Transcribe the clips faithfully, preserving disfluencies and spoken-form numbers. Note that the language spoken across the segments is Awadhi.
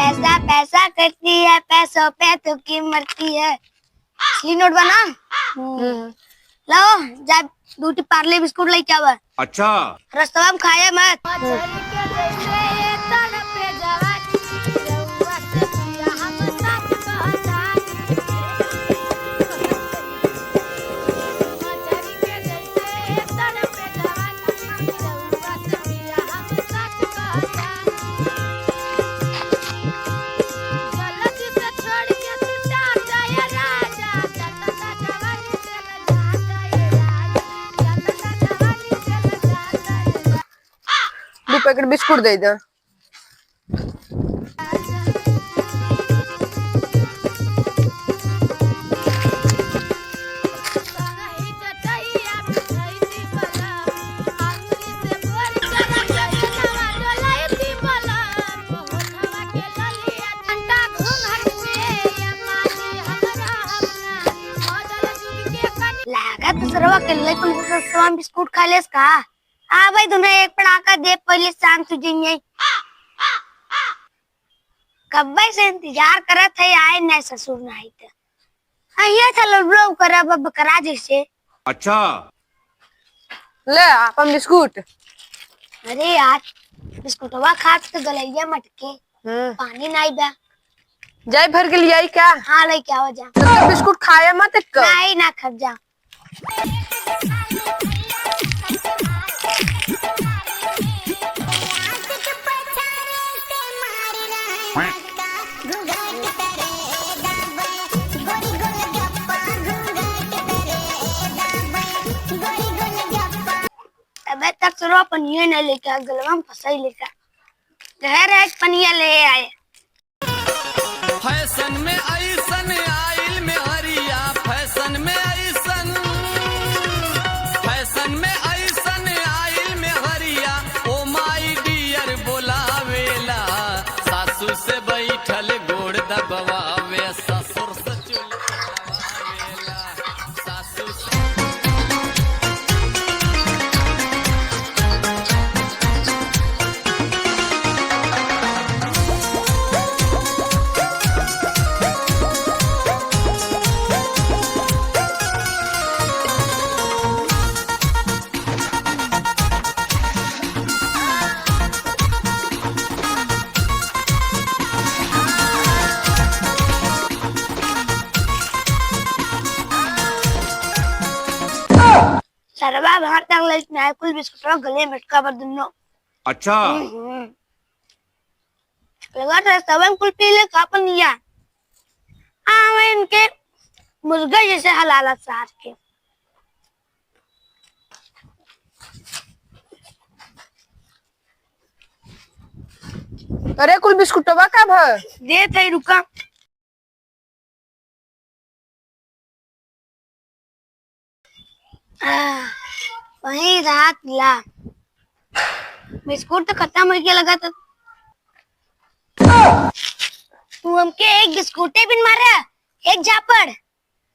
पैसा पैसा करती है, पैसों पे थूकी मरती है। असली नोट बा ना? हम्म। लो, जा दू ठी पार्ले बिस्कुट लेके आवा। अच्छा। रस्तवा में खाए मत। दू पैकेट बिस्कुट दे दे। लागत सरवा के लइकन कुल रसवा में बिस्कुट खा लेस का? आ भाई, तुम्हें एक पड़ाका दे, पहले शांत हो जाइए। कब्बे से इंतजार करत है, आए नहीं ससुर नहीं तो। हाँ, ये था लबलो करब अब बकरा जैसे। अच्छा। ले अपन बिस्कुट। अरे यार, बिस्कुटवा खात तो गलैया मटके। हम्म। पानी नहीं बा। जाई भर के लियाई का? हाँ, लेके आवा जा। तो तू बिस्कुट खाया मत एक। नहीं, ना खब जा। अबे तक सुरो पनिया नहीं लेके आ, गलवा में फंसाई लेके आ। घर है पनिया ले आए। फैशन में ऐसन आइल मेहरिया, फैशन में ऐसन, फैशन में ऐसन आइल मेहरिया, ओ माय डियर बोलावेला। सासू से बैठल गोड़ दबवावे, ससुर से चुल चढ़ावेला। सासू से सरवा भात टांग ले, मैं कुल बिस्कुटवा गले में अटका बर दुन्नो। अच्छा। हम्म, हम्म। लगा था सबन कुल पी ले का पनिया। आवे इनके मुर्गा जैसे हलाला सार के। अरे कुल बिस्कुटवा का भ? दे थे रुका। आह, वही रात ला। बिस्कुट तो खतम होइ गया लगा तो। तू हमके एक बिस्कुटे बिन मारा, एक झापड़।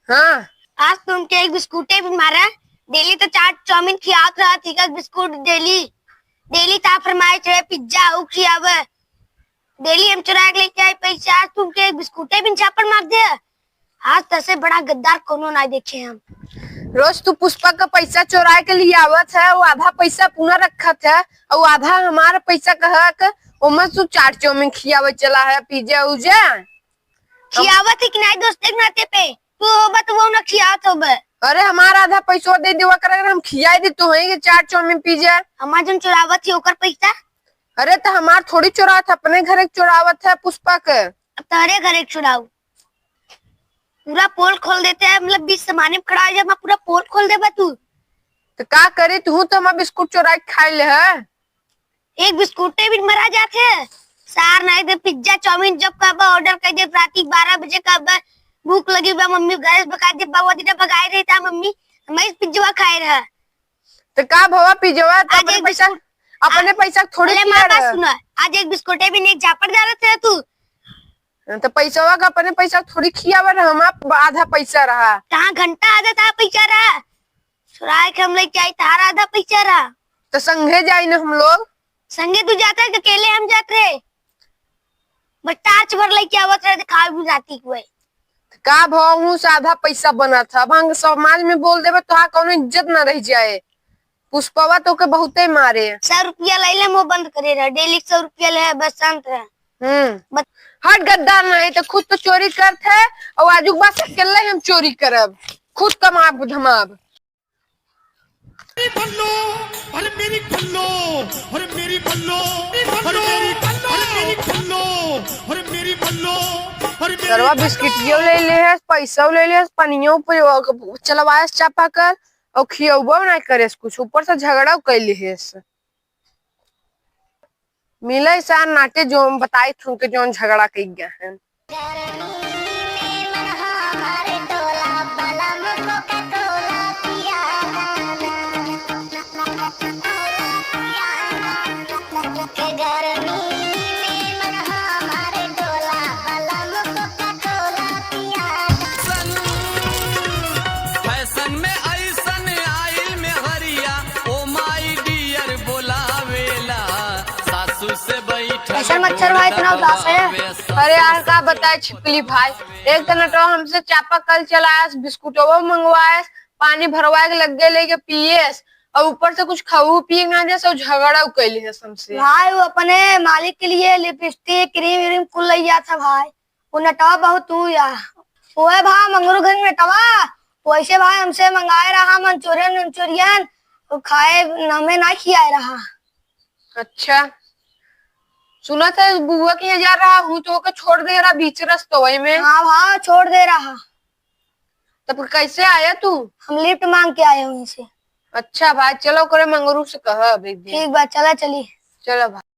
हाँ। आज तू हमके एक बिस्कुटे बिन मारा। डेली तो चाट चाउमीन खियात रहा, ठीक है, बिस्कुट डेली। डेली ता फरमाइश है पिज्जा ऊ खियावे। डेली हम चुरा के लेके आई पैसा, आज तुमके एक बिस्कुटे बिन झापड़ मार दे। आज तसे बड़ा गद्दार कोनो ना देखे हम। रोज तू पुष्पा का पैसा चोराए के लिए आवत है, वो आधा पैसा अपना रखत है और आधा हमारा पैसा कहा के ओमे तू चाट चाउमीन खियावे चला है, पिज्जा उज्जा। खियावत ही कि नहीं दोस्त के नाते पे? तू होबे तो वो ना खियावत होबे। अरे हमारा आधा पैसवा दे देवा कर, अगर हम खियाई दे तो है कि चाट चाउमीन पिज्जा। हमार जन चुरावत ही ओकर पैसा। अरे तो हमार थोड़ी चुरावत है, अपने घरे के चुरावत है पुष्पा के। अब तोहरे घरे के चुराऊ। पूरा पोल खोल देते हैं, मतलब बीच से माने में खड़ा हो जाए, पूरा पोल खोल देबा तू। तो का करे, तू तो हमार बिस्कुट चुरा के खाए ले है। एक बिस्कुटे बिन मरा जात है। सार ना एकदम पिज्जा चाउमीन जब कहबा ऑर्डर कर दे, राती बारह बजे कहबा भूख लगी बा मम्मी, गैस भगा दे, बाबा दीदा भगाए रही था मम्मी, हम इस पिज्जवा खाए रहा। तो का भवा पिज्जवा, तो आज अपने एक पैसा, बिस्कुट, अपने आ, पैसा थोड़ी पहले खिया हमार बात रहा। सुना, आज एक बिस्कुटे बिन एक झापड़ डालत है तू। तो पैसवा का अपने पैसा थोड़ी खियावा रहा, हम आप आधा पैसा रहा। कहाँ घंटा आधा था पैसा रहा? सुराय के हम लेके आई, तारा आधा पैसा रहा। तो संगे जाई ना हम लोग। संगे तू जाता है कि अकेले हम जात रहे? बस टार्च भर लेके आवत रहे, दिखावे भी राती को है। का भाव हूँ से आधा पैसा बनत है। अब हम समाज में बोल देबे, तोहार कौनो इज्जत ना रह जाए। पुष्पवा तोके बहुते मारे। सौ रुपया ले ले, मुँह बंद करे रह, डेली सौ रुपया ले, बस शांत रह। हम्म। बस। हट गद्दार, नहीं तो खुद तो चोरी करत है और आजुक बात अकेले हम चोरी करब, खुद कमाब धमाब। मेरी बल्लो, अरे मेरी बल्लो, अरे मेरी बल्लो, अरे मेरी, अरे मेरी बल्लो, अरे मेरी बल्लो, अरे मेरी सरवा बल्लो। बिस्किटियो ले ले है, पैसा ले ले है, पनियो पे चलवाएस चापा कर और खियौबो ना करेस कुछ, ऊपर से झगड़ा कैले है। मिले सान नाटे जो हम बताई तुमके जौन झगड़ा कई गया है। फैशन में ऐसन आइल में हरिया, ओ माय डियर बोलावेला, सासू से बैठल ऐसा मच्छर भाई इतना उदास है। अरे यार, का बताए छिपकली भाई, एक तो नटवा हमसे चापाकल चलायस, बिस्कुटवा मंगवायस, पानी भरवाए के लग्गे लेके पियस, और ऊपर से कुछ खाऊ पिए ना दे, सब झगड़ा कैले है हमसे। भाई, वो अपने मालिक के लिए लिपस्टिक, क्रीम व्रीम कुल लइया था भाई। वो नटवा बहुत तू या। ओए भा, मंगरू घर नटवा, वैसे भाई हमसे मंगाए रहा मंचूरियन, मंचूरियन, तो खाए, हमें ना खियाए रहा। अच्छा, सुना था बुआ के यहाँ जा रहा हूँ, तो ओके छोड़ दे रहा बीच रस्तवे में। हाँ भा, छोड़ दे रहा। तब कैसे आया तू? हम लिफ्ट मांग के आए हैं वहीं से। अच्छा भाई, चलो करे मंगरू से कह अब एक दिन। ठीक बा, चला चली। चलो भाई।